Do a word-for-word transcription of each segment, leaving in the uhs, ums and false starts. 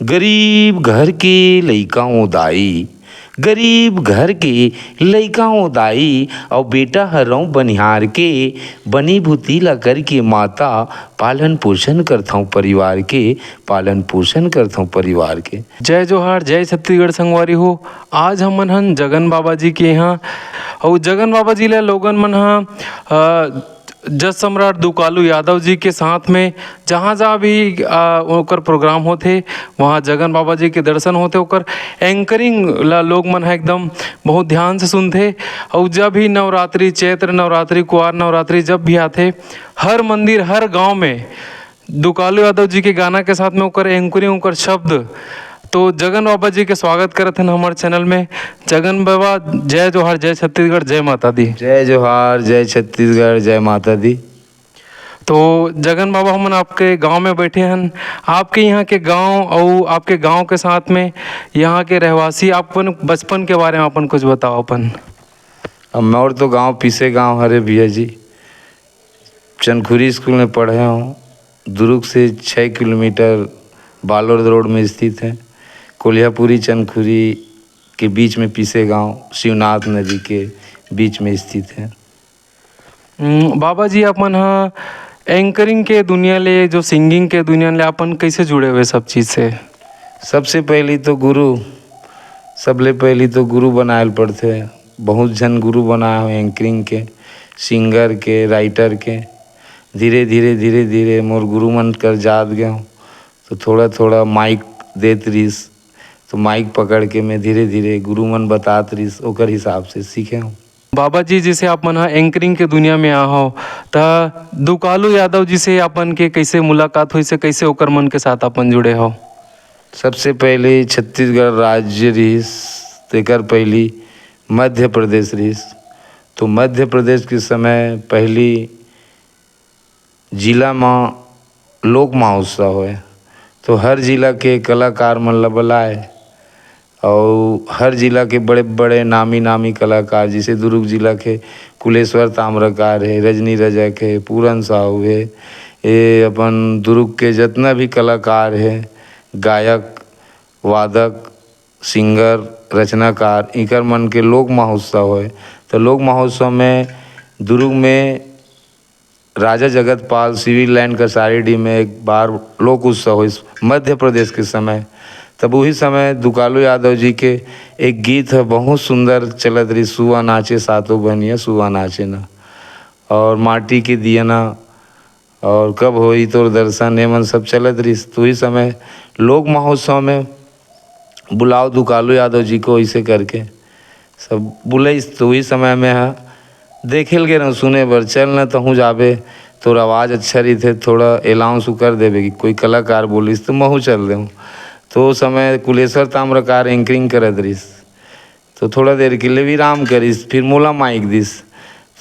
गरीब घर के लइका ओ दाई, गरीब घर के लइका ओ दाई, अउ बेटा हरौं बनिहार के, बनी भूती ला करके माता, पालन पोषण करथौं परिवार के, पालन पोषण करथौं परिवार के। जय जोहार, जय छत्तीसगढ़ संगवारी हो। आज हमन हन जगन बाबा जी के यहाँ, अउ जगन बाबा जी ला लोगन मन ह, अ, जस सम्राट दुकालू यादव जी के साथ में जहाँ जहाँ भी, अ, ओकर प्रोग्राम होथे, वहाँ जगन बाबा जी के दर्शन होथे। ओकर एंकरिंग ला लोग मन ह एकदम बहुत ध्यान से सुनथे। अउ जब भी नवरात्रि, चैत्र नवरात्रि, कुआर नवरात्रि जब भी आथे, हर मंदिर, हर गांव में दुकालू यादव जी के गाना के साथ में ओकर एंकरिंग, ओकर शब्द। तो जगन बाबा जी के स्वागत करत हन हमर चैनल में। जगन बाबा, जय जोहार, जय छत्तीसगढ़, जय माता दी। जय जोहार, जय छत्तीसगढ़, जय माता दी। तो जगन बाबा, हमन आपके गांव में बैठे हन, आपके यहाँ के गांव अउ आपके गांव के साथ में यहाँ के रहवासी, अपन बचपन के बारे में अपन कुछ बताओ अपन। अब मोर तो गांव पीसे गांव हरे भैया जी, चनखुरी स्कूल में पढ़े हौं। दुर्ग से छः किलोमीटर बालोद रोड में स्थित है। कोलिहापुरी चनखुरी के बीच में पीसे गांव शिवनाथ नदी के बीच में स्थित है। हम्म, बाबा जी, अपन ह एंकरिंग के दुनिया ले, जो सिंगिंग के दुनिया ले, अपन कैसे जुड़े हुए सब चीज से? सबसे पहली तो गुरु, सबले पहली तो गुरु बनाए ल पड़थे। बहुत झन गुरु बनाए हो एंकरिंग के, सिंगर के, राइटर के। धीरे धीरे, धीरे धीरे मोर गुरु मन कर जात गए हूँ, तो थोड़ा थोड़ा माइक देत रिस, तो माइक पकड़ के मैं धीरे धीरे गुरु मन बतात रिस, ओकर हिसाब से सीखे हूँ। बाबा जी, जैसे आप मन ह एंकरिंग के दुनिया में आ हो, त दुकालू यादव जी से अपन के कैसे मुलाकात होइस, कैसे ओकर मन के साथ अपन जुड़े हो? सबसे पहले छत्तीसगढ़ राज्य रिहिस, तेकर पहली मध्य प्रदेश रिहिस। तो मध्य प्रदेश के समय पहली जिला म लोक महोत्सव होय, तो हर जिला के कलाकार मन ल बलाय, अउ हर जिला के बड़े-बड़े नामी-नामी कलाकार, जइसे दुर्ग जिला के कुलेश्वर ताम्रकार हे, रजनी रजक हे, पूरन साहू हे, ये अपन दुर्ग के जतना भी कलाकार हे, गायक, वादक, सिंगर, रचनाकार, इकर मन के लोक महोत्सव होय। तो लोक महोत्सव में दुर्ग में राजा जगत पाल सिविल लाइन कसारीडीह में एक बार लोक उत्सव होइस मध्य प्रदेश के समय। तब उही समय दुकालू यादव जी के एक गीत ह बहुत सुंदर चलत रहिस, सुआ नाचे सातो बहनिया सुआ नाचे ना, और माटी के दियना, और कब होई तोर दर्शन, ये मन सब चलत रहिस। तो उही समय लोक महोत्सव में बुलाओ दुकालू यादव जी को, ऐसे करके सब बुलाइस। तो उही समय में ह देखे ल गे रहूँ सुने बर, चल न तहूँ जाबे, तोर आवाज़ अच्छा रहिथे, थोड़ा अनाउंस कर देबे कि कोई कलाकार बोलिस तो महूँ चल देहूँ। तो ओ समय कुलेश्वर ताम्रकार एंकरिंग करत रहिस, तो थोड़ा देर के लिए विराम करिस, फिर मोला माइक दिस,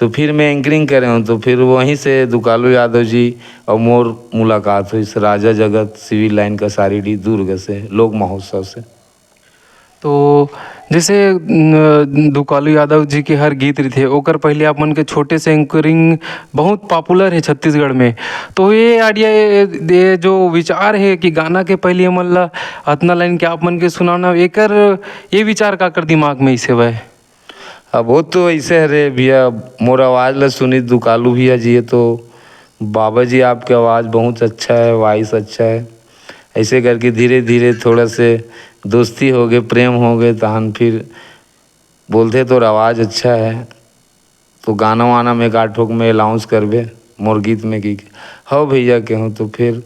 तो फिर मैं एंकरिंग करे हूँ। तो फिर वहीं से दुकालू यादव जी और मोर मुलाकात होइस राजा जगत सिविल लाइन कसारीडीह दुर्ग से, लोक महोत्सव से। तो जैसे, न, दुकालू यादव जी के हर गीत रहिथे, ओकर पहले आप मन के छोटे से एंकरिंग बहुत पॉपुलर हे छत्तीसगढ़ में। तो ये आइडिया, ये, ये जो विचार हे कि गाना के पहले हमन ला अतना लाइन के आप मन के सुनाना, एकर, ये विचार काकर दिमाग में अइसे हवय? अब वो तो ऐसे हरे भैया, मोर आवाज़ ला सुनी दुकालू भैया जी, ये तो बाबा जी, आपके आवाज़ बहुत अच्छा है, वॉइस अच्छा है। ऐसे करके धीरे धीरे थोड़ा से दोस्ती हो गए, प्रेम हो गए, तहन फिर बोलथे तोर आवाज़ अच्छा है, तो गाना वाना में एक आध ठोक में अनाउंस करबे मोर गीत में कि। हव भैया कहूँ, तो फिर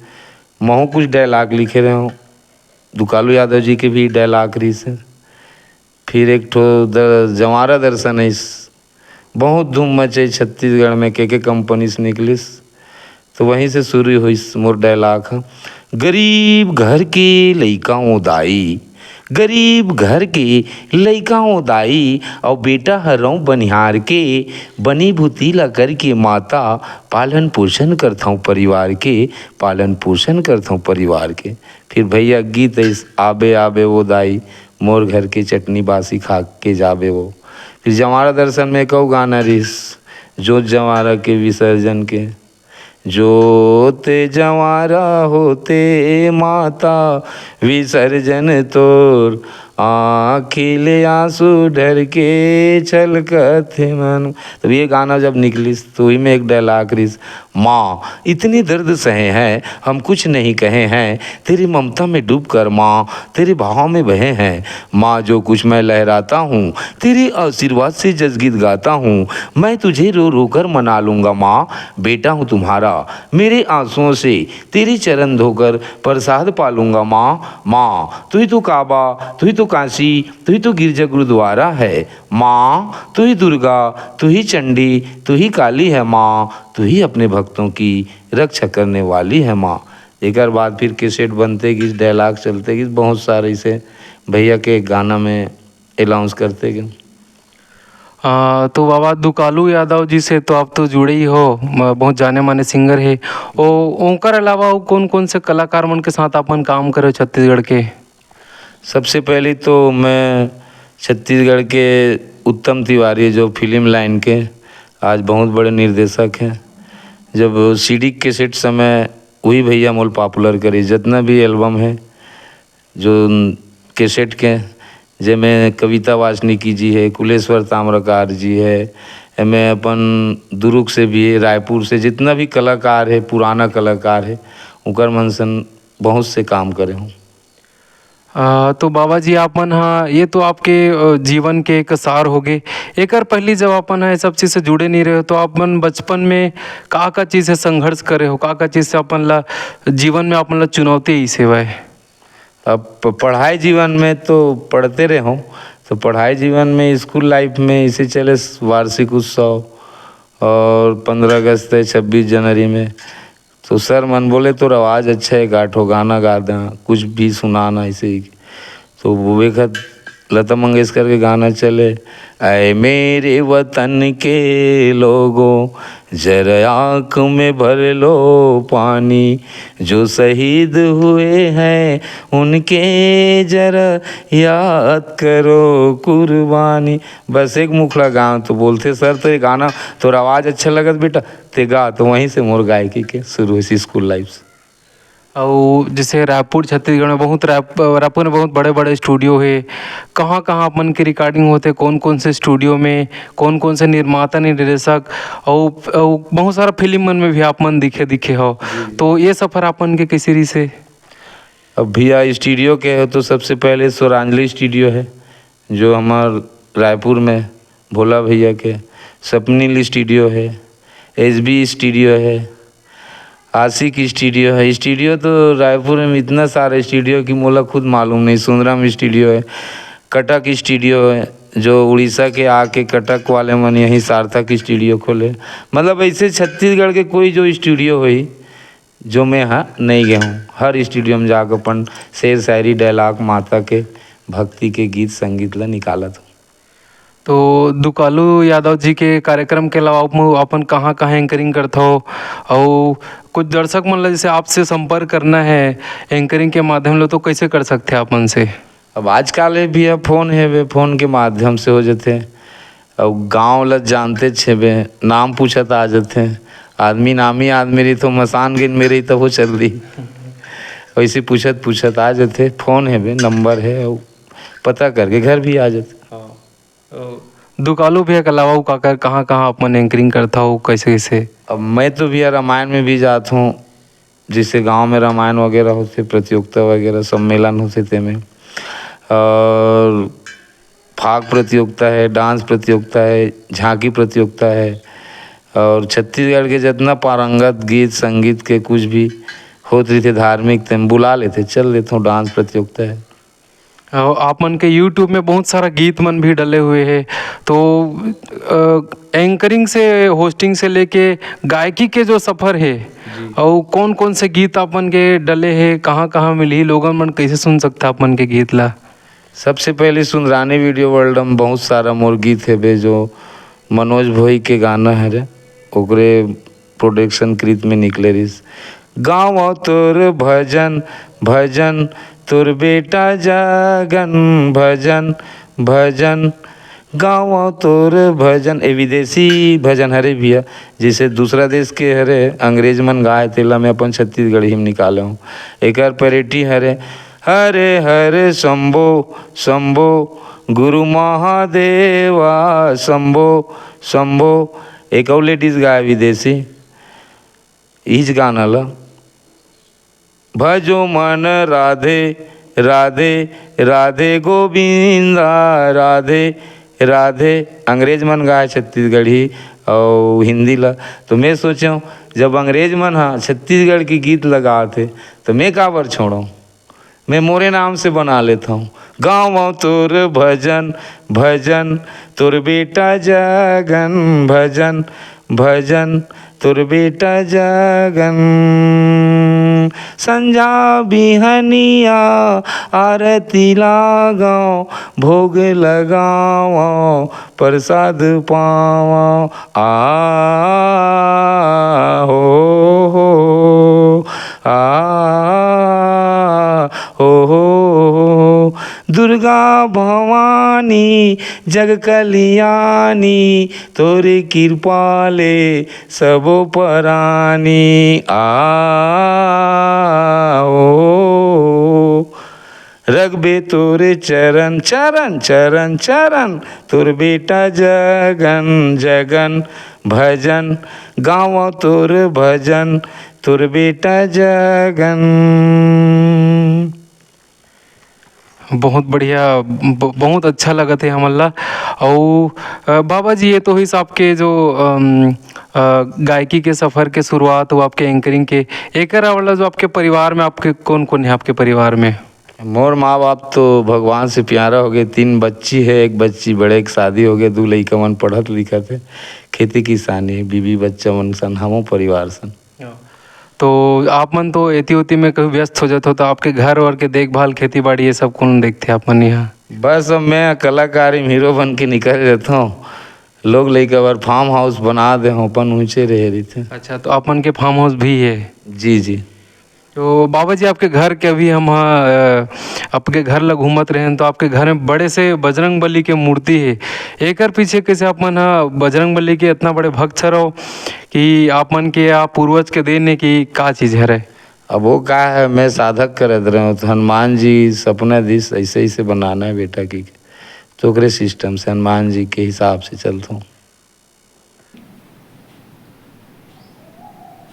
महूँ कुछ डायलॉग लिखे रहे हूँ, दुकालू यादव जी के भी डायलॉग रहिस हे। फिर एक ठो द-, जंवारा दर्शन आइस, बहुत धूम मचे छत्तीसगढ़ में, के के कंपनी से निकलिस। तो वहीं से शुरू होइस मोर डायलॉग ह। गरीब घर के लइका ओ दाई, गरीब घर के लइका ओ दाई, अउ बेटा हरौं बनिहार के, बनी भूती ला करके माता, पालन पोषण करथौं परिवार के, पालन पोषण करथौं परिवार के। फिर भैया गीत आइस, आबे आबे ओ दाई, मोर घर के चटनी बासी खा के जाबे वो। फिर जंवारा दर्शन में एक अउ गाना रहिस, जोत जंवारा के विसर्जन के, जोत जवारा होते माता विसर्जन तोर, आँखी ले आंसू ढर के छलकत हे मन। तब ये गाना जब निकलिस तो वही में एक डायलॉग रिस, माँ इतनी दर्द सहे हैं हम कुछ नहीं कहे हैं, तेरी ममता में डूब कर माँ तेरे भाव में बहे हैं। माँ जो कुछ मैं लहराता हूँ तेरे आशीर्वाद से जस गीत गाता हूँ, मैं तुझे रो रो कर मना लूँगा माँ, बेटा हूँ तुम्हारा। मेरे आंसुओं से तेरे चरण धोकर प्रसाद पालूंगा माँ। माँ तू ही तो काबा, तू ही तो काशी, तू ही तो गिरजा गुरुद्वारा है। माँ तू ही दुर्गा, तू ही चंडी, तू ही काली है माँ, तू ही अपने भक्तों की रक्षा करने वाली है माँ। एकर बाद फिर कैसेट बनते गिस, डायलॉग चलते गिस, बहुत सारे इसे भैया के गाना में अनाउंस करते गए। आ, तो बाबा दुकालू यादव जी से तो आप तो जुड़े ही हो, म- बहुत जाने माने सिंगर है। ओ ओकर अलावा वो कौन कौन से कलाकार मन के साथ अपन काम करे हो छत्तीसगढ़ के? सबसे पहले तो मैं छत्तीसगढ़ के उत्तम तिवारी जो फिल्म लाइन के आज बहुत बड़े निर्देशक हैं, जब सीडी कैसेट समय वही भैया मोल पॉपुलर करी। जितना भी एल्बम है जो कैसेट के, जेमे कविता वासनिकी जी है, कुलेश्वर ताम्रकार जी है, एमे अपन दुरुग से भी है, रायपुर से जितना भी कलाकार है, पुराना कलाकार है, उकर मन सन बहुत से काम करे हूँ। आ, तो बाबा जी आप मन हा ये तो आपके अ, जीवन के एक सार होगे। एकर पहली जब अपन हा ये सब चीज से जुड़े नहीं रहे हो तो आप मन बचपन में का का चीज से संघर्ष करे हो, का का चीज से अपन ला जीवन में अपन ला चुनौती आई सेवाए? अब प- पढ़ाई जीवन में तो पढ़ते रहे हूँ, तो पढ़ाई जीवन में स्कूल लाइफ में इसे चले वार्षिक उत्सव और पंद्रह अगस्त है, छब्बीस जनवरी में, तो सर मन बोले तोर आवाज़ अच्छा है, गाठो गाना गा देना, कुछ भी सुनाना ऐसे ही। तो वो बेखत लता मंगेशकर के गाना चले, ऐ मेरे वतन के लोगों, जरा आँख में भर लो पानी, जो शहीद हुए हैं उनके जरा याद करो कुर्बानी। बस एक मुखला गाँव तो बोलते सर तो ये गाना तोर आवाज़ अच्छा लगत बेटा, ते गा। तो वहीं से मोर गायकी के शुरू हुई स्कूल लाइफ से। और जैसे रायपुर छत्तीसगढ़ में बहुत रायप- रायपुर में बहुत बड़े बड़े स्टूडियो है, कहाँ कहाँ अपन की रिकॉर्डिंग होते, कौन कौन से स्टूडियो में, कौन कौन से निर्माता निर्देशक और, और बहुत सारा फिल्म मन में भी आप मन दिखे दिखे हो। तो ये सफर अपन के कैसे रही से? अब भैया स्टूडियो के हो तो सबसे पहले स्वरांजलि स्टूडियो है जो हमार रायपुर में भोला भैया के, स्वप्निल स्टूडियो है, एस बी स्टूडियो है, आशिक स्टूडियो है। स्टूडियो तो रायपुर में इतना सारा स्टूडियो कि मोला खुद मालूम नहीं। सुंदरम स्टूडियो है, कटक स्टूडियो है जो उड़ीसा के आके कटक वाले मन यहीं सार्थक स्टूडियो खोले। मतलब ऐसे छत्तीसगढ़ के कोई जो स्टूडियो होई जो मैं हा नहीं गए हूँ, हर स्टूडियो में जाकर अपन शेर शायरी डायलॉग माता के भक्ति के गीत संगीत ला निकालत हूँ। तो दुकालू यादव जी के कार्यक्रम के अलावा आप मन अपन कहाँ कहाँ एंकरिंग करथो और कुछ दर्शक मन ला जैसे आपसे संपर्क करना है एंकरिंग के माध्यम ले तो कैसे कर सकते हैं आप मन से? अब आजकल ये भैया फोन है वे फोन के माध्यम से हो जाते हैं। अब गाँव ला जानते छे बे, नाम पूछत आ जाते हैं। आदमी नामी आदमी रही तो मसान गिन में रही तब वो चल रही। वैसे पूछत पूछत आ जाते, फोन है बे, नंबर है, और पता करके घर भी आ जाते। दुकालू भैया के अलावा वो काकर कहाँ कहाँ अपन एंकरिंग करता हो, कैसे कैसे? अब मैं तो भैया रामायण में भी जात हूँ, जैसे गांव में रामायण वगैरह होते, प्रतियोगिता वगैरह सम्मेलन होते, तेमे और फाग प्रतियोगिता है, डांस प्रतियोगिता है, झांकी प्रतियोगिता है, और छत्तीसगढ़ के जितना पारंगत गीत संगीत के कुछ भी होत रही थे धार्मिक, तेम बुला लेते, चल देता हूँ, डांस प्रतियोगिता है। और आप मन के यूट्यूब में बहुत सारा गीत मन भी डले हुए हैं, तो एंकरिंग से, होस्टिंग से लेके गायकी के जो सफर है, और कौन कौन से गीत आप मन के डले हैं, कहाँ कहाँ मिली, लोगन मन कैसे सुन सकता आप मन के गीत ला? सबसे पहले सुंदरानी वीडियो वर्ल्ड में बहुत सारा मोर गीत है बे, जो मनोज भोई के गाना है रे, ओकरे प्रोडक्शन कृत में निकले रिस। गाँव तोर भजन, भजन तोर बेटा जागन, भजन, भजन गावंव तोर भजन, ए विदेशी भजन हरे भैया, जैसे दूसरा देश के हरे, अंग्रेज मन गाए, तेला मैं अपन छत्तीसगढ़ी में निकाले हूँ। एकर पेरेटी हरे, हरे हरे शंभो शंभो, गुरु महादेवा शंभो शंभो। एक अउ लेडीज गाए विदेशी, इज गाना ला। भजो मन राधे राधे, राधे गोविंदा राधे राधे। अंग्रेज मन गाए छत्तीसगढ़ी अउ हिंदी ला। तो मैं सोचेंव, जब अंग्रेज मन ह छत्तीसगढ़ के गीत लगात हे, तो मैं काबर छोड़ों? मैं मोरे नाम से बना लेता हूँ। गावंव तोर भजन भजन, तोर बेटा जगन भजन भजन, तोर बेटा जगन। संझा बिहनिया आरती लागंव, भोग लगावंव, प्रसाद पावंव। आ हो हो, आ हो हो। दुर्गा भवानी जग कल्याणी, तोरे कृपा ले सबो परानी। आ हो, रखबे तोरे चरण चरण चरण चरण, तोर बेटा जगन जगन भजन। गावंव तोर भजन, तोर बेटा जगन। बहुत बढ़िया, ब-, बहुत अच्छा लगत हे हमन ला। अउ, अ, बाबा जी, ये तो होइस आपके जो, अम, अ, गायकी के सफर के शुरुआत, वो आपके एंकरिंग के। एकर अलावा जो आपके परिवार में, आपके कौन-कौन हे आपके परिवार में? मोर माँ बाप तो भगवान से प्यारा हो गए, तीन बच्ची हे, एक बच्ची बड़े के शादी हो गए, दू लइका मन पढ़त लिखत हे, खेती किसानी, बीबी बच्चा मन सन, हमो परिवार सन। तो आप मन तो एती ओती में कभी व्यस्त हो जात हो, तो आपके घर वर के देखभाल, खेती बाड़ी, ये सब कौन देखथे आप मन यहाँ? बस अब मैं कलाकारी में हीरो बन के निकल जाता हूँ। लोग लइका बर फार्म हाउस बना दे हों, अपन ऊंचे रहे रहिथे। अच्छा, तो आप मन के फार्म हाउस भी है? जी, जी। तो बाबा जी, आपके घर के अभी हम, अ, आपके घर ला घूमत रहेन, तो आपके घर में बड़े से बजरंग बली के मूर्ति है। एकर पीछे कैसे आप मन ह बजरंग बली के इतना बड़े भक्त हरव कि आप मन के या पूर्वज के देन है कि का चीज हरे? अब वो का है, मैं साधक करत रहे हूँ, तो हनुमान जी सपना दिस, ऐसे, ऐसे बनाना है बेटा की, तो ओकरे सिस्टम से, हनुमान जी के हिसाब से चलता हूँ।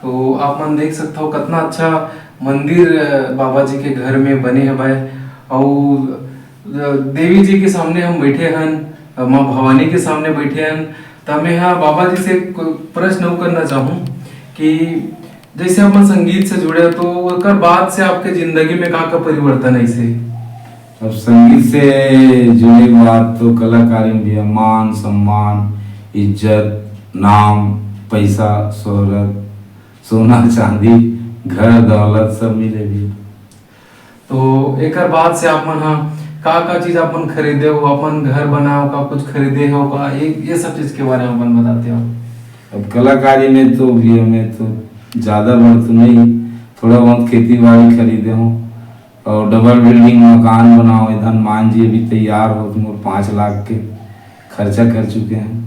तो आप मन देख सकत हो, कितना अच्छा मंदिर, अ, बाबा जी के घर में बने हवय। अउ, अ, देवी जी के सामने हम बैठे हन, अ, माँ भवानी के सामने बैठे हन। त मैं हा बाबा जी से एक प्रश्न अउ करना चाहूँ कि जैसे अपन संगीत से जुड़े, तो ओकर बाद से आपके जिंदगी में का का परिवर्तन आइसे? अब संगीत से जुड़े के बाद तो कलाकारी में भी मान, सम्मान, इज्जत, नाम, पैसा, शोहरत, सोना, चांदी, घर, दौलत सब मिले भी। तो एकर बाद से आप मन हा का का चीज अपन खरीदे हो, अपन घर बनाओ का कुछ खरीदे हो का, ये, ये सब चीज के बारे में अपन बताते हो? अब कलाकारी में तो भी हमें तो ज़्यादा बढ़ तो नहीं, थोड़ा बहुत खेती बाड़ी खरीदे हो और डबल बिल्डिंग मकान बनाओ। ये हनुमान जी अभी तैयार हो, तुम पाँच लाख के खर्चा कर चुके हैं।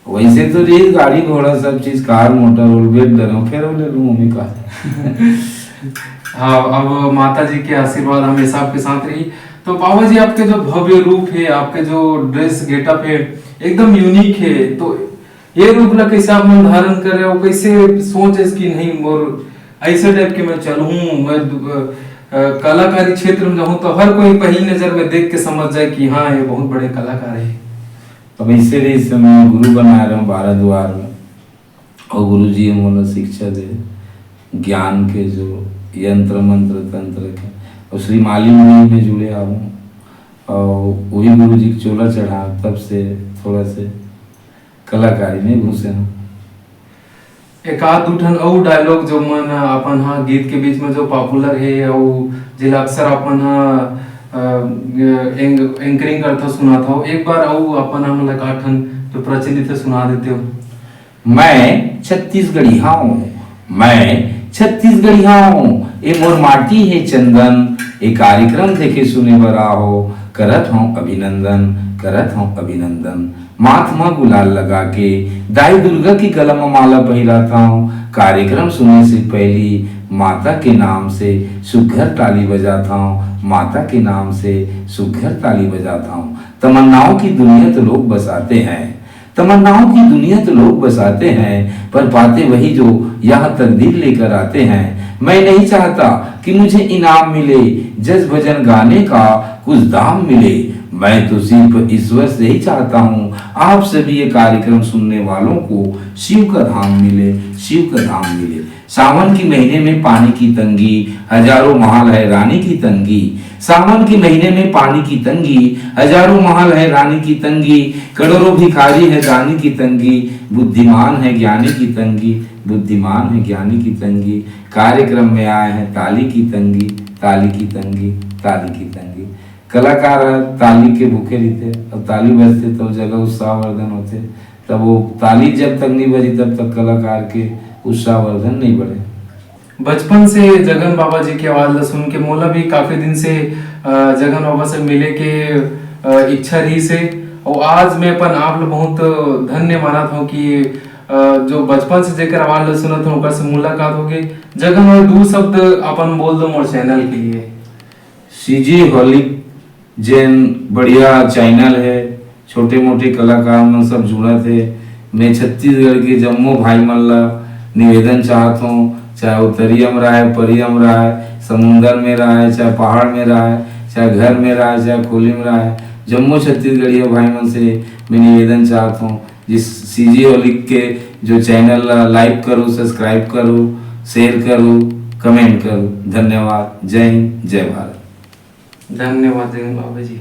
वैसे तो रही गाड़ी घोड़ा सब चीज, कार मोटर, ओलबेट डरो, फिर ले लूँ मम्मी का। हाँ, अब माता जी के आशीर्वाद हमेशा आपके साथ रही। तो बाबा जी, आपके जो भव्य रूप है, आपके जो ड्रेस गेटअप है, एकदम यूनिक है। तो ये रूप ला कैसे आप मन धारण कर रहे हो, कैसे सोच है कि नहीं, मोर ऐसे टाइप के मैं चलूँ, मैं दु-, अ, अ, कलाकारी क्षेत्र में जाऊँ तो हर कोई पहली नजर में देख के समझ जाए कि हाँ, ये बहुत बड़े कलाकार है। अब ऐसे रही से मैं गुरु बना रहे हूँ बारह द्वार में, और गुरु जी मोला शिक्षा दे ज्ञान के, जो यंत्र मंत्र तंत्र के, और श्री माली मुनि में जुड़े आऊँ, और वही गुरु जी के चोला चढ़ा, तब से थोड़ा से कलाकारी में घुसे हूँ। एक आध दू ठन अउ डायलॉग जो मन अपन हा गीत के बीच में जो पॉपुलर है, अउ जेला अक्सर अपन हा, अ, एंग-, एंकरिंग करत हो, सुनात हो, एक बार अउ अपन हा मतलब का ठन जो प्रचलित है, सुना देते हो। मैं छत्तीसगढ़ी हूँ, मैं छत्तीसगढ़ी हूँ, ए मोर माटी है चंदन, ए कार्यक्रम देखे सुने बर आहो, करत हूँ अभिनंदन, करत हौं अभिनंदन। माथ म गुलाल लगा के दाई दुर्गा के गला म माला पहिरात हौं। कार्यक्रम सुने से पहली माता के नाम से सुघर ताली बजात हौं, माता के नाम से सुघर ताली बजात हौं। तमन्नाओं की दुनिया तो लोग बसाते हैं, तमन्नाओं की दुनिया तो लोग बसाते हैं, पर पाते वही जो यहाँ तकदीर लेकर आते हैं। मैं नहीं चाहता कि मुझे इनाम मिले, जस भजन गाने का कुछ दाम मिले। मैं तो सिर्फ ईश्वर से ही चाहता हूँ, आप सभी ये कार्यक्रम सुनने वालों को शिव का धाम मिले, शिव का धाम मिले। सावन के महीने में पानी की तंगी, हजारों महल है रानी की तंगी। सावन के महीने में पानी की तंगी, हजारों महल है रानी की तंगी। करोड़ों भिखारी है दानी की तंगी, बुद्धिमान है ज्ञानी की तंगी, बुद्धिमान है ज्ञानी की तंगी। कार्यक्रम में आए हैं ताली की तंगी, ताली की तंगी, ताली की तंगी। कलाकार ह ताली के भूखे रहिथे, अब ताली बजथे तो जगह उत्साहवर्धन होथे। तब वो ताली जब तक नहीं बजी तब तक कलाकार के उत्साहवर्धन नहीं बढ़े। बचपन से जगन बाबा जी के आवाज ला सुन के मोला भी काफी दिन से, अ, जगन बाबा से मिले के, अ, इच्छा रहिस हे। और आज मैं अपन आप ला बहुत धन्य मानत हूँ कि, अ, जो बचपन से जेकर आवाज ला सुनत हूँ ओकर से मुलाकात हो गई। जगन, और दू शब्द अपन बोल दो मोर चैनल के लिए। सीजी हॉलिक जेन बढ़िया चैनल हे, छोटे मोटे कलाकार मन सब जुड़त हे। मैं छत्तीसगढ़ के जम्मो भाई मन ला निवेदन चाहत हूँ, चाहे वो तरिया म राहय, परिया म राहय, समुंदर में राहय, चाहे पहाड़ में राहय, चाहे घर में राहय, चाहे खोली में राहय, जम्मो छत्तीसगढ़िया भाई मन से मैं निवेदन चाहत हूँ, जिस सीजी हॉलिक के जो चैनल ला लाइक करो, सब्सक्राइब करो, शेयर करो, कमेंट करो। धन्यवाद। जय हिंद, जय भारत। धन्यवाद जगन बाबा जी।